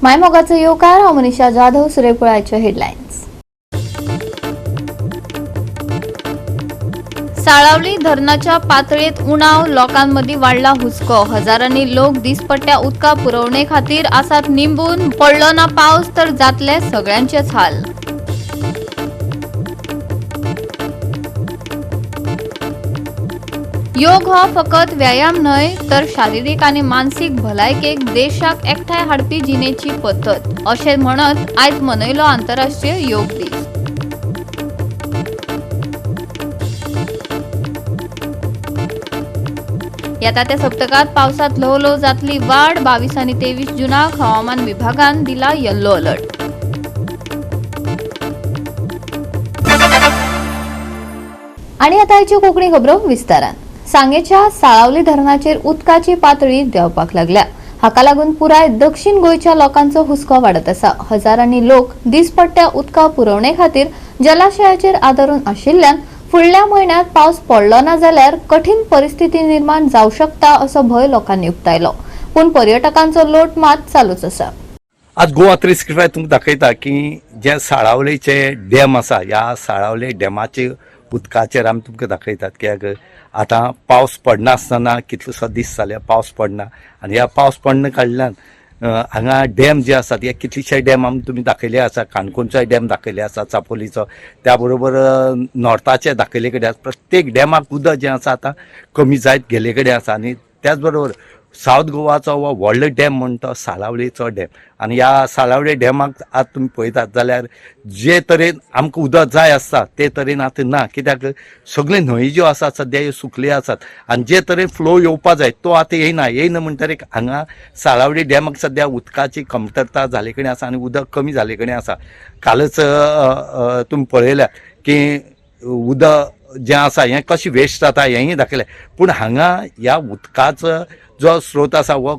मायमोगाचो येवकार. हांव मनीषा जाधव. सुरेपुळाच्यो हेडलायन्स. साळावली धरणाच्या पातळेत उणाव, लोकांमदीं वाडला हुस्को. हजारांनी लोक दिसपट्ट्या उदका पुरवणे खातीर आसात निंबून. पडलो ना पावस तर जातले सगळ्यांचेच हाल. योग हो फकत व्यायाम न्हय तर शारिरीक आनी मानसीक भलायकेक देशाक एकठांय हाडपी जिणेची पद्दत, अशें म्हणत आयज मनयलो आंतरराष्ट्रीय योग दीस. येता त्या सप्तकात पावसात ल्हव ल्हव जातली वाड. 22 आनी 23 जुनाक हवामान विभागान दिला येल्लो अलर्ट. आणि आता आयच्यो कोंकणी खबरो विस्तारान. सांगेच्या साळावली धरणाचेर उदकाची पातळी देंवपाक लागल्या. हाका लागून पुराय दक्षिण गोंयच्या लोकांचो हुस्को वाडत आसा. हजारांनी लोक दिसपट्ट्या उदका पुरवणे खातीर जलाशयाचेर आदारून आशिल्ल्यान फुडल्या म्हयन्यात पावस पडलो ना जाल्यार कठीण परिस्थिती निर्माण जावं शकता, असो भंय लोकांनी उक्तायलो. पूण पर्यटकांचो लोट मात चालूच आसा. आज गोवा 365 तुमकां दाखयता की जे साळावलेचे डॅम आसा, ह्या साळावले डॅमाचे उदकाचेर आमी तुमकां दाखयतात. कित्याक आतां पावस पडनासतना कितलोसो दीस जाले पावस पडना आनी ह्या पावस पडना काडल्यान हांगा डॅम जे आसात, हे कितलेशे डॅम आमी तुमी दाखयले आसा. काणकोणचोय डॅम दाखयले आसा, चापोलीचो, त्या बरोबर नॉर्थाचे दाखयले कडेन आसा. प्रत्येक डॅमाक उदक जें आसा आतां कमी जायत गेले कडेन आसा. आनी त्याच बरोबर सावथ गोवाचो हो व्हडलो डॅम म्हणटा तो साळावलेचो डॅम. आनी ह्या साळावले डॅमाक आज तुमी पळयतात जाल्यार जे तरेन आमकां उदक जाय आसता ते तरेन आतां ना. कित्याक सगळे न्हंय ज्यो आसात सद्या ह्यो सुकल्यो आसात आनी जे तरेन फ्लो येवपा जाय तो आतां येयना. येयना म्हणटरीर हांगा साळावली डॅमाक सद्या उदकाची कमतरता जाले कडेन आसा आनी उदक कमी जाले कडेन आसा. कालच तुमी पळयल्या की उदक जें आसा हें कशें वेस्ट जाता हेंय दाखयलें. पूण हांगा ह्या उदकाचो जो स्रोत आसा हो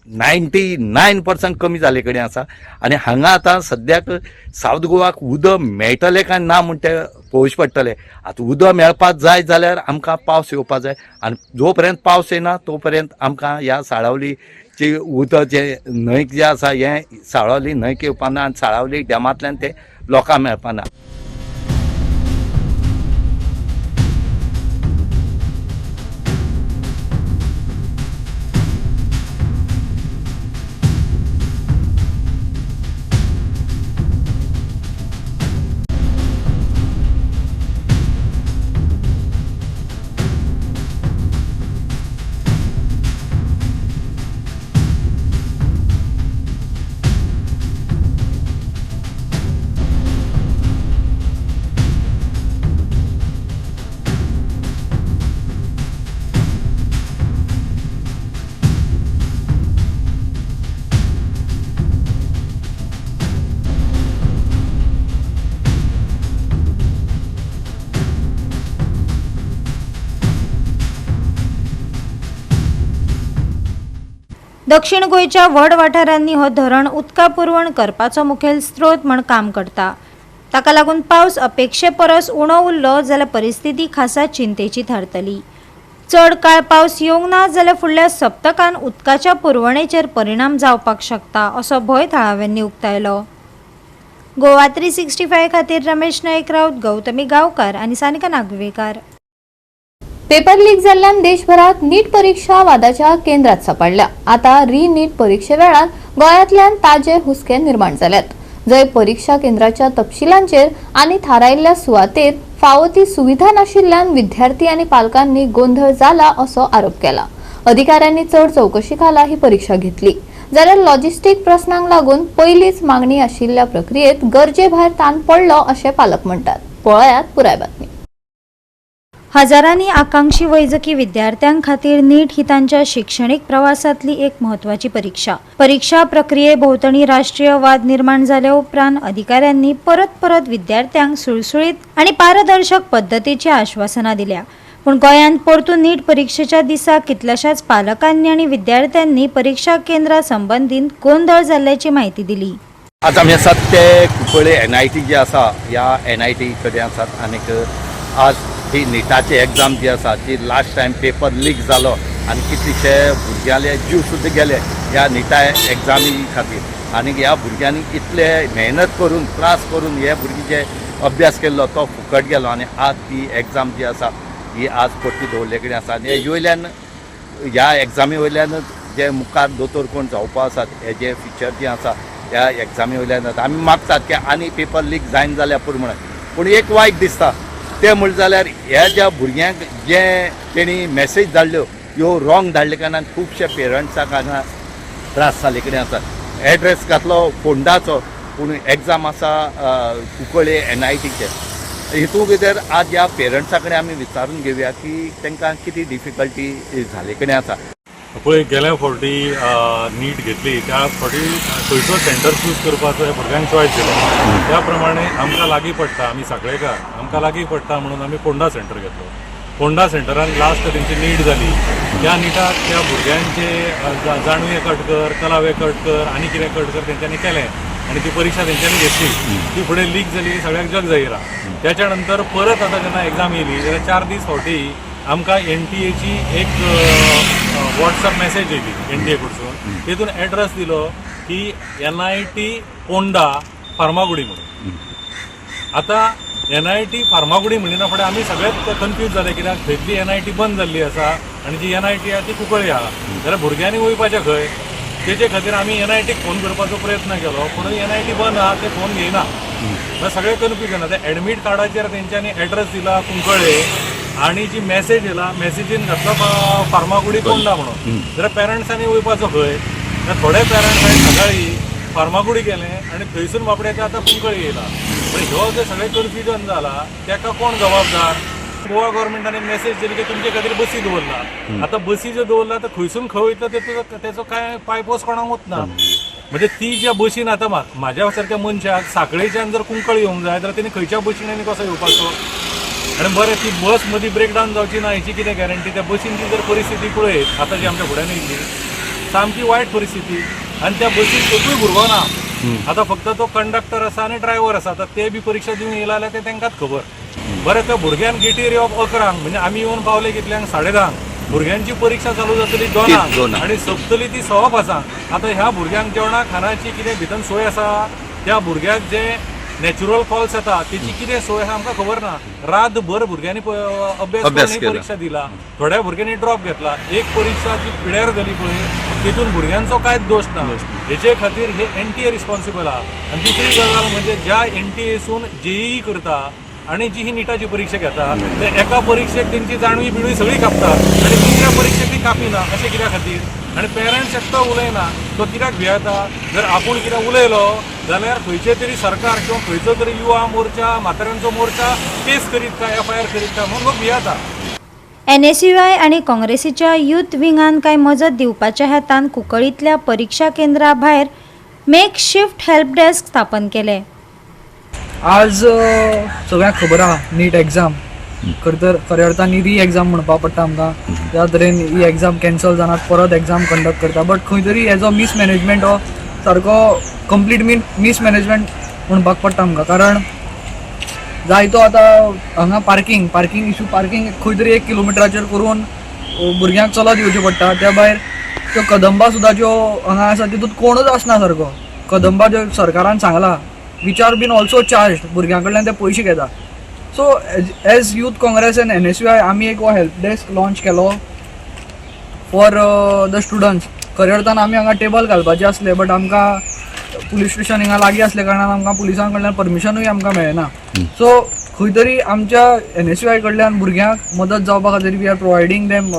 99% कमी जाले कडेन आसा. आनी हांगा आतां सद्याक सावथ गोवाक उदक मेळटलें काय ना म्हण तें पळोवचें पडटलें. आतां उदक मेळपाक जाय जाल्यार आमकां पावस येवपाक जाय आनी जो पर्यंत पावस येना तो पर्यंत आमकां ह्या साळावलीची उदक जें न्हंयक जें आसा हें साळावली न्हंयक येवपा ना आनी साळावली डॅमांतल्यान तें लोकांक मेळपा ना. दक्षिण गोंयच्या व्हड वाठारांनी हो धरण उदका पुरवण करपाचो मुखेल स्रोत म्हण काम करता. ताका लागून पावस अपेक्षे परस उणो उरलो जाल्यार परिस्थिती खासा चिंतेची थारतली. चड काळ पावस येवंक ना जाल्यार फुडल्या सप्तकान उदकाच्या पुरवणेचेर परिणाम जावपाक शकता, असो भंय थळाव्यांनी उक्तायलो. गोवा 365 खातीर रमेश नायक राऊत, गौतमी गांवकार आनी सानिका नागवेकार. पेपर लीक जाल्ल्यान देशभरात नीट परीक्षा वादाच्या केंद्रात सापडल्या. आता री नीट परीक्षे वेळार गोंयांतल्यान ताजे हुस्के निर्माण जाल्यात, जंय परीक्षा केंद्राच्या तपशिलांचेर आनी थारायल्ल्या सुवातेर फावो ती सुविधा नाशिल्ल्यान विद्यार्थी आनी पालकांनी गोंधळ जाला असो आरोप केला. अधिकाऱ्यांनी चड चवकशी खाला ही परीक्षा घेतली जाल्यार लॉजिस्टीक प्रस्नांक लागून पयलीच मागणी आशिल्ल्या प्रक्रियेत गरजे भायर ताण पडलो, अशें पालक म्हणटात. पळयात पुराय बातमी. हजारांनी आकांक्षी वैजकी विद्यार्थ्यां खातीर नीट ही तांच्या शिक्षणीक प्रवासांतली एक म्हत्वाची परीक्षा. परीक्षा प्रक्रिये भोंवतणी राष्ट्रीय वाद निर्माण जाल्या उपरांत अधिकाऱ्यांनी परत परत विद्यार्थ्यांक सुळसुळीत आनी पारदर्शक पद्दतीची आश्वासनां दिल्या. पूण गोंयांत परतून नीट परीक्षेच्या दिसा कितल्याशाच पालकांनी आनी विद्यार्थ्यांनी परीक्षा केंद्रा संबंदीत गोंदळ जाल्ल्याची म्हायती दिली. आज आमी आसात ते कुंकळ्ळे एनआयटी जे आसा, ह्या एनआयटी कडेन आसात. आनीक आज ही निटाची एग्जाम जी आसा ती लास्ट टायम पेपर लीक जालो आनी कितलेशे भुरग्यांले जीव सुद्दां गेले ह्या निटा एग्जामी खातीर. आनी ह्या भुरग्यांनी इतले मेहनत करून त्रास करून हे भुरगीं जे अभ्यास केल्लो तो फुकट गेलो आनी आज ती एग्जाम जी आसा ही आज परती दवरले कडेन आसा. आनी हेजे वयल्यान ह्या एग्जामी वयल्यानच जे मुखार दोतोर कोण जावपा आसात हे जे फ्युचर जे आसा ह्या एग्जामी वयल्यान जाता. आमी मागतात की आनी पेपर लीक जायना जाल्यार पुरो म्हणून, पूण एक वायट दिसता तें म्हणलें जाल्यार ह्या ज्या भुरग्यांक जे तेणी मॅसेज धाडल्यो ह्यो रॉंग धाडले कारणान खुबशे पेरंट्साक हांगा त्रास जाल्ले कडेन आसा. एड्रेस घातलो फोंडाचो पूण एग्जाम आसा कुंकळे एनआयटीचे. हितून भितर आज ह्या पेरंट्सा कडेन आमी विचारून घेवया की तांकां कितें डिफिकल्टी जाल्ले कडेन आसा. पळय गेल्या फावटी नीट घेतली त्या फावटी खंयचो सेंटर चूज करपाचो हे भुरग्यांक चॉयस दिलो. त्या प्रमाणे आमकां लागीं पडटा, आमी सांखळेकार, आमकां लागीं पडटा म्हणून आमी फोंडा सेंटर घेतलो. फोंडा सेंटरान लास्ट तेंची नीट जाली. त्या निटाक त्या भुरग्यांचे जाणवे कटकर, कलावे कटकर आनी कितें कटकर तेंच्यांनी केलें आनी ती परिक्षा तेंच्यांनी घेतली. ती फुडें लीक जाली, सगळ्याक जग जाहीर आहा. त्याच्या नंतर परत आतां जेन्ना एग्जाम येयली जाल्यार 4 दीस फावटी आमकां एनटीएची एक वॉट्सएप मॅसेज येयली एनटीए कडसून. तेतून एड्रेस दिलो की एनआयटी पोंडा फार्मागुडी म्हणून. आतां एनआयटी फार्मागुडी म्हणिना फुडें आमी सगळेच कन्फ्यूज जाले, कित्याक थंयतली एनआयटी बंद जाल्ली आसा आनी जी एनआयटी आहा ती कुंकळ्ळी आहा, जाल्यार भुरग्यांनी वयपाचें खंय? तेजे खातीर आमी एनआयटीक फोन करपाचो प्रयत्न केलो, पूण एनआयटी बंद आहा, ते फोन घेयना. मागीर सगळें कन्फ्युजन. आतां एडमीट कार्डाचेर तेंच्यांनी एड्रेस दिला कुंकळ्ळे आनी जी मॅसेज येयला मॅसेजीन घातला फार्मागुडी पोंडा म्हणून, जाल्यार पेरंट्सांनी वयपाचो खंय? जाल्यार थोडे पेरंट्स आयज सकाळी फार्मागुडी गेले आनी थंयसून बाबडे ते आतां कुंकळी येयला. पण ह्यो जे सगळें कन्फ्युजन जाला तेका कोण जबाबदार? गोवा गव्हर्मेंटान एक मेसेज दिली की तुमचे खातीर बसी दवरला. आतां बसी ज्यो दवरला तर खंयसून खंय वयता तेचो तेचो काय पांयपोस कोणाक वतना. म्हणजे ती ज्या बशीन आतां म्हाज्या सारक्या मनशाक सांखळेच्यान जर कुंकळ येवंक जाय जाल्यार तेणी खंयच्या बशीन आनी कसो येवपाचो? आनी बरें, ती बस मदीं ब्रेकडावन जावची ना हेची कितें गॅरंटी? त्या बशींची जर परिस्थिती पळयत आतां जी आमच्या फुड्यान येयल्ली सामकी वायट परिस्थिती आनी त्या बसीन एकूय भुरगो ना. आतां फक्त तो कंडक्टर आसा आनी ड्रायव्हर आसा. आतां ते बी परिक्षा दिवंक येयला जाल्यार ते तांकांच खबर. बरें, त्या भुरग्यान गेटीर येवप 11क, म्हणजे आमी येवन पावले कितल्यांक? 10:30. भुरग्यांची परिक्षा चालू जातली 2क 2क. आनी सोंपतली ती 5:15. आतां ह्या भुरग्यांक जेवणा खाणाची कितें भितर सोय आसा? त्या भुरग्याक जे नॅचरल कॉल्स येता तेची कितें सोय आसा आमकां खबर ना. रातभर भुरग्यांनी अभ्यास अभ्यास करून ही केला. परिक्षा दिला. थोड्या भुरग्यांनी ड्रॉप घेतला. एक परिक्षा जी पिड्यार जाली पळय तितून भुरग्यांचो कांयच दोश ना. हेचे खातीर हे एनटीए रिस्पॉन्सिबल आहा. आनी दुसरी गजाल म्हणजे ज्या एनटीएसून जेईई करता आनी जी ही निटाची परिक्षा घेता ते एका परिक्षेक तेंची जाणवी बिणवी सगळी कापता आनी दुसऱ्या परिक्षेक ती कापिना, अशें कित्या खातीर? आनी पेरंट्स एकटो उलयना, तो कित्याक भियेता? जर आपूण कितें उलयलो जाल्यार खंयचे तरी सरकार किंवा खंयचो तरी युवा मोर्चा, म्हाताऱ्यांचो मोर्चा केस करीत काय, एफआयआर करीत काय म्हणून लोक भियेता. एनएसयूआय आनी काँग्रेसीच्या युथ विंगान कांय मजत दिवपाच्या हेतान कुंकळींतल्या परिक्षा केंद्रा भायर मेक शिफ्ट हेल्प डेस्क स्थापन केले. आज सगळ्यांक खबर आहा नीट एग्जाम खरें तर खऱ्या अर्थान री एग्जाम म्हणपाक पडटा आमकां. ज्या तरेन ही एग्जाम कॅन्सल जाना, परत एग्जाम कंडक्ट करता, बट खंय तरी हेजो मिसमॅनेजमेंट हो सारको कंप्लीट मिसमॅनेजमेंट म्हणपाक पडटा आमकां. कारण जायतो आतां हांगा पार्किंग इशू, पार्किंग खंय तरी 1 किलोमिटराचेर करून भुरग्यांक चलत येवचें पडटा. त्या भायर त्यो कदंबा सुद्दां ज्यो हांगा आसा तितूंत कोणूच आसना सारको. कदंबा ज्यो सरकारान सांगला which are been also charge, भुरग्यां कडल्यान ते पयशे घेता. So as Youth Congress and NSUI आमी एक हो हेल्प डेस्क लॉन्च केलो फॉर the students. खऱ्या अर्थान आमी हांगा टेबल घालपाचे आसले, बट आमकां पुलीस स्टेशन हिंगा लागीं आसल्या कारणान आमकां पुलिसां कडल्यान परमिशनूय आमकां मेळना. सो खंय तरी आमच्या एनएसयूआय कडल्यान भुरग्यांक मदत जावपा खातीर we are providing them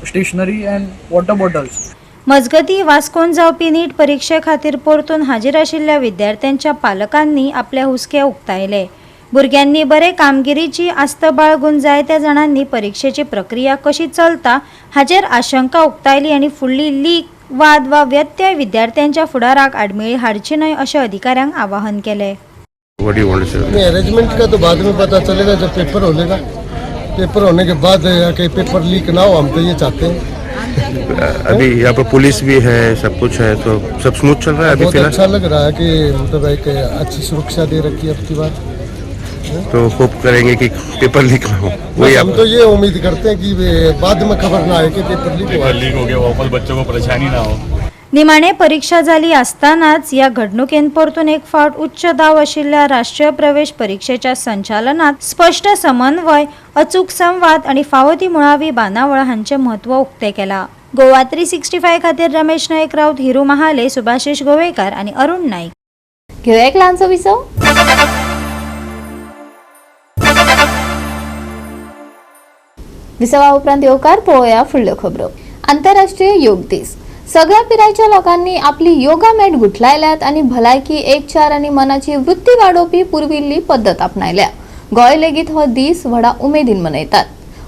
stationery and water bottles. मजगतीं, वास्कोन जावपी नीट परिक्षे खातीर परतून हाजीर आशिल्ल्या विद्यार्थ्यांच्या पालकांनी आपले हुस्के उक्तायले. भुरग्यांनी बरे कामगिरीची आस्त बाळगून जायत्या जाणांनी परिक्षेची प्रक्रिया कशी चलता हाचेर आशंका उक्तायली आनी फुडली लीक वाद वा व्यत्यय विद्यार्थ्यांच्या फुडाराक आडमेळी हाडची न्हय अशें अधिकाऱ्यांक आवाहन केलें. What do you want to say? नहीं, अरेंजमेंट का तो बाद में पता चलेगा जब पेपर होलेगा. पेपर होने के बाद या कहीं पेपर लीक ना हो, हम तो ये चाहते हैं. अभी यहाँ पर पुलिस भी है, सब कुछ है, तो सब स्मूथ चल रहा है अभी बहुत फिलहाल? अच्छा लग रहा है कि मतलब एक अच्छी सुरक्षा दे रखी है अब की बार. तो होप करेंगे कि पेपर लीक ना हो, वही हम आप तो ये उम्मीद करते हैं कि बाद में खबर ना आए कि पेपर लीक हुआ है. लीक हो गया, वापस बच्चों को परेशानी ना हो. निमाणे परीक्षा जाली आसतनाच ह्या घडणुकेन परतून एक फावट उच्च दाव आशिल्ल्या राष्ट्रीय प्रवेश परीक्षेच्या संचालनात स्पश्ट समन्वय, अचूक संवाद आनी फावो ती मुळावी बांदावळ हांचें म्हत्व उक्तें केलां. गोवा 365 खातीर रमेश नायक राऊत, हिरू महाले, सुभाषिश गोवेकार आनी अरुण नाईक. घेवया एक ल्हानसो विसव. विसवा उपरांत येवकार पळोवया फुडल्यो खबरो. आंतरराष्ट्रीय योग दीस. सगळ्या पिरायेच्या लोकांनी आपली योगा मॅट गुठलायल्यात आनी भलायकी, एकचार आनी मनाची वृत्ती वाडोवपी पुर्विल्ली पद्दत आपणायल्या. गोंय लेगीत हो दीस व्हडा उमेदीन मनयतात.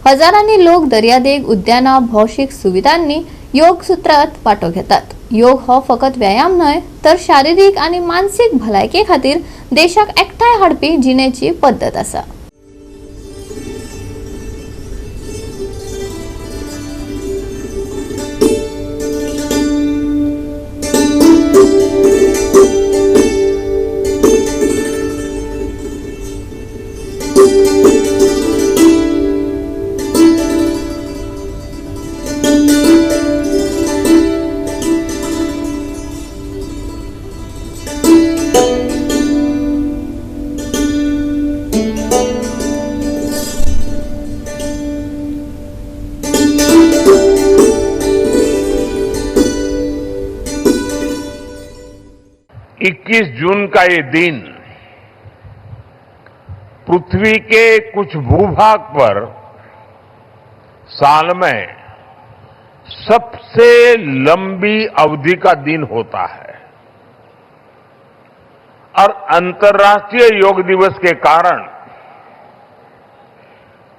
हजारांनी लोक दर्यादेग, उद्यानां, भौशीक सुविधांनी योग सुत्रांत वांटो घेतात. योग हो फकत व्यायाम न्हय तर शारिरीक आनी मानसीक भलायके खातीर देशाक एकठांय हाडपी जिणेची पद्दत आसा. इक्कीस जून का ये दिन पृथ्वी के कुछ भूभाग पर साल में सबसे लंबी अवधि का दिन होता है और अंतर्राष्ट्रीय योग दिवस के कारण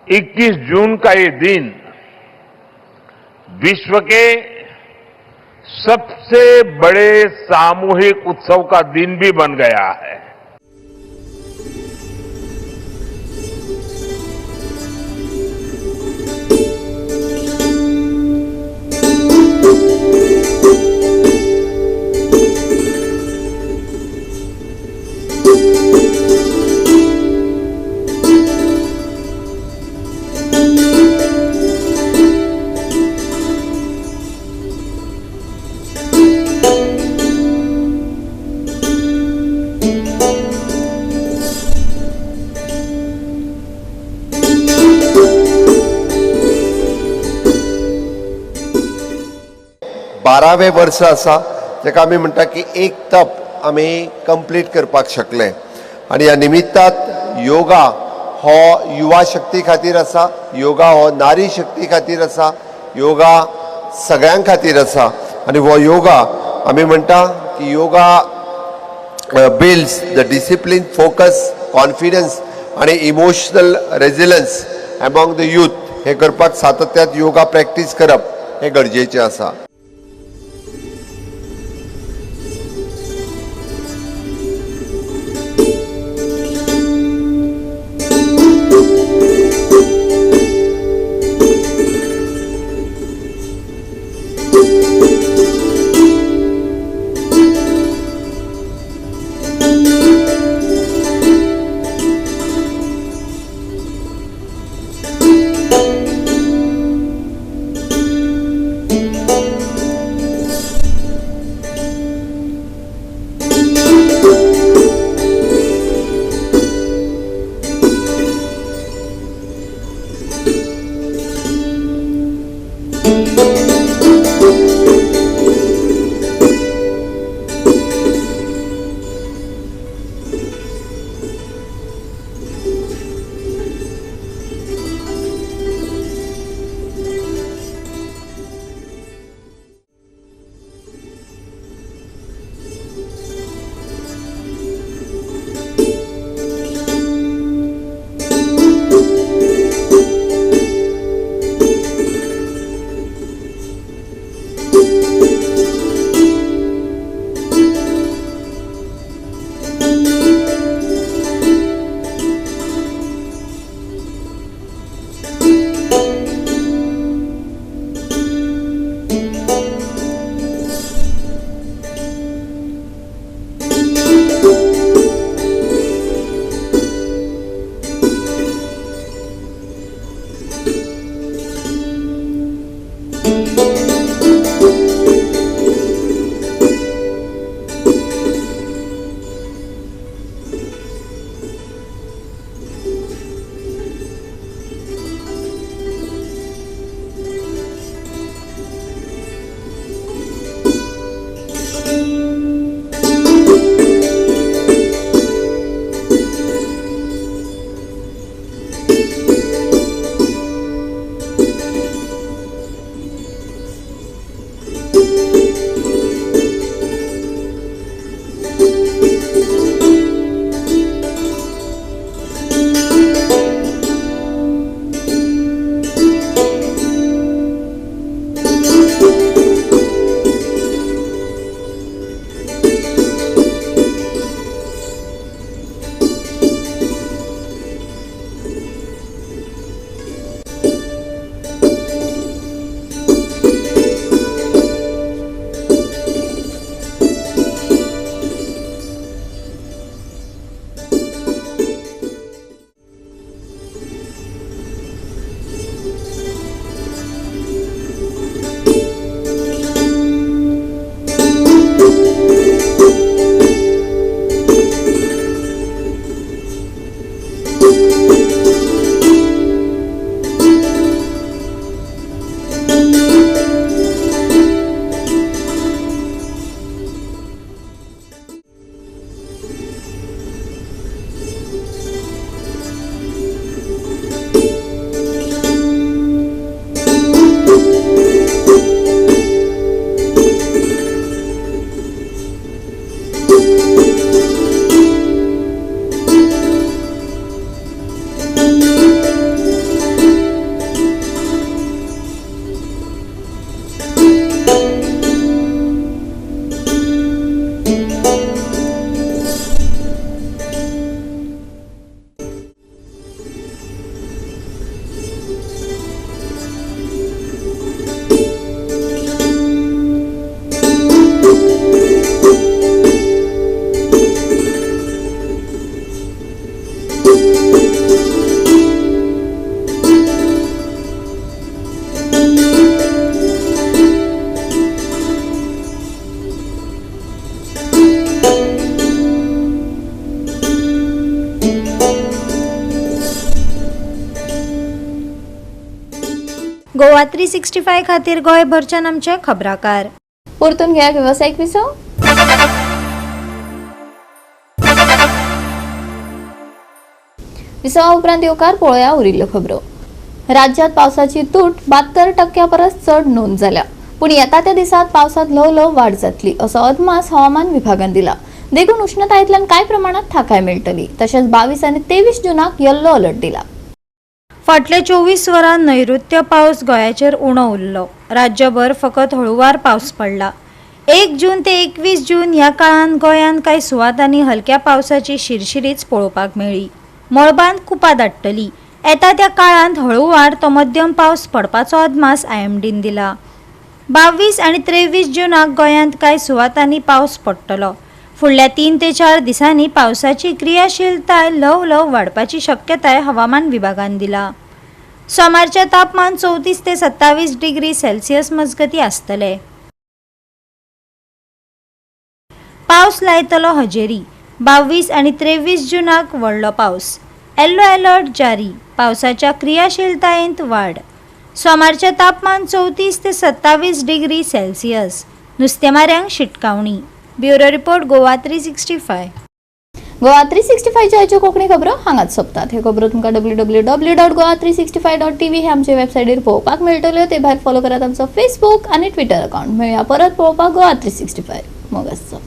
21 जून का ये दिन विश्व के सबसे बड़े सामूहिक उत्सव का दिन भी बन गया है. बारावें वर्स आसा, जाका आमी म्हणटा की एक तप आमी कंप्लीट करपाक शकले. आनी ह्या निमित्तात योगा हो युवा शक्ती खातीर आसा, योगा हो नारी शक्ती खातीर आसा, योगा सगळ्यां खातीर आसा. आनी हो योगा आमी म्हणटा की yoga builds the discipline, focus, confidence आनी emotional resilience among the youth. हें करपाक सातत्यात योगा प्रॅक्टीस करप हें गरजेचें आसा. गोवा 365 खातीर गोंयभरच्यान आमचे खबराकार. परतून घेया वेवसायीक विसव. विसवा उपरांत येवकार. पळोवया उरिल्ल्यो खबरो. राज्यात पावसाची तूट 72% परस चड नोंद जाल्या, पूण येता त्या दिसात पावसात ल्हव ल्हव वाड जातली असो अदमास हवामान विभागान दिला. देखून उष्णतायेंतल्यान कांय प्रमाणात थाकाय मेळटली. तशेंच 22 आनी 23 जुनाक येल्लो अलर्ट दिला. फाटल्या 24 वरां नैऋत्य पावस गोंयाचेर उणो उरलो. राज्यभर फकत हळुवार पावस पडला. 1 जून ते 21 जून ह्या काळांत गोंयांत कांय सुवातांनी हलक्या पावसाची शिरशिरीच पळोवपाक मेळ्ळी. मळबांत कुपां दाट्टली. येता त्या काळांत हळुवार तो मध्यम पावस पडपाचो अदमास आयएमडीन दिला. 22 आनी 23 जुनाक गोंयांत कांय सुवातांनी पावस पडटलो. फुडल्या 3 ते 4 दिसांनी पावसाची क्रियाशीलताय ल्हव ल्हव वाडपाची शक्यताय हवामान विभागान दिला. सोमारचें तापमान 34 ते 27 डिग्री सेल्सियस मजगतीं आसतलें. पावस लायतलो हजेरी. 22 आनी 23 जुनाक व्हडलो पावस. येल्लो अलर्ट जारी. पावसाच्या क्रियाशीलतायेंत वाड. सोमारचें तापमान 34 ते 27 डिग्री सेल्सियस. नुस्तेमाऱ्यांक शिटकावणी. Bureau report, Goa 365. Goa 365च्या आयच्यो कोंकणी खबरो हांगाच सोंपतात. ह्यो खबरो तुमकां www.goa365.tv हे आमचे वेबसायटीर पळोवपाक मेळटल्यो. ते भायर फॉलो करात आमचो फेसबूक आनी ट्विटर अकाउंट. मेळया परत पळोवपाक गोवा 365. मोग आसचो.